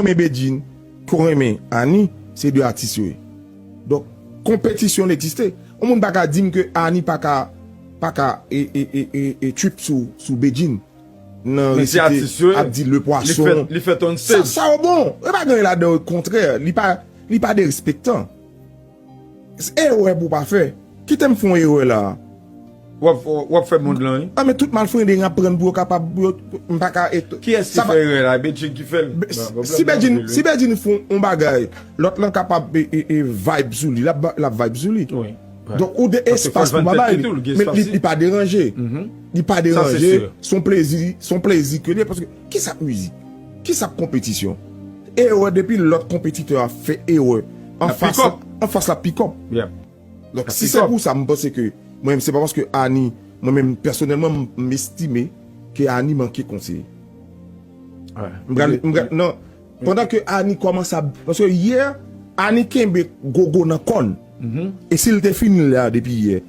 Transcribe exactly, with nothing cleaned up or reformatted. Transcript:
renmen Bedjine, ke w renmen Annie, se de atis yo ye. Donk, konpetisyon egziste. Yon moun pa ka di m ke Annie pa ka, pa ka e, e, e, e, e trip sou, sou Bedjine. Nan resite, ap di le poisson. Li fè, li fè ton stage. Sa, sa yo bon. E pa gen ladan, o kontrè. Li pa, li pa derespektan. Erè pou w pa fè. Kite m fè yon erè la. W ap, w ap fè mond lan, wi. Ah, men tout malfrende n ap pran pou yo kapab, pou yo, m pa ka et-, kiyès ki fè erè la? Bedjine ki fè l? Si Bedjine, si Bedjine fè yon bagay, lòt lan kapab e, e, e vibe sou li, l ap, l ap vibe sou li. Donk, ou de espas pou bagay li. Men li, li pa deranje. Li pa deranje. Se yon plezi, se yon plezi ke li ye. Paske, ki sa k mizik? Ki sa k konpetisyon? Erè, depi lòt konpetitè a fè erè. Anfas la, anfas la pick up. Donk, si se pou sa, m panse ke mwen menm, se pa paske Annie, mwen menm, pèsonèlman, m, m estime ke Annie manke konseye. M pral, m pral, non. Pandan ke Annie kòmanse ap, paske yè, Annie kenbe gogo nan kò l. E si l te fini la depi yè,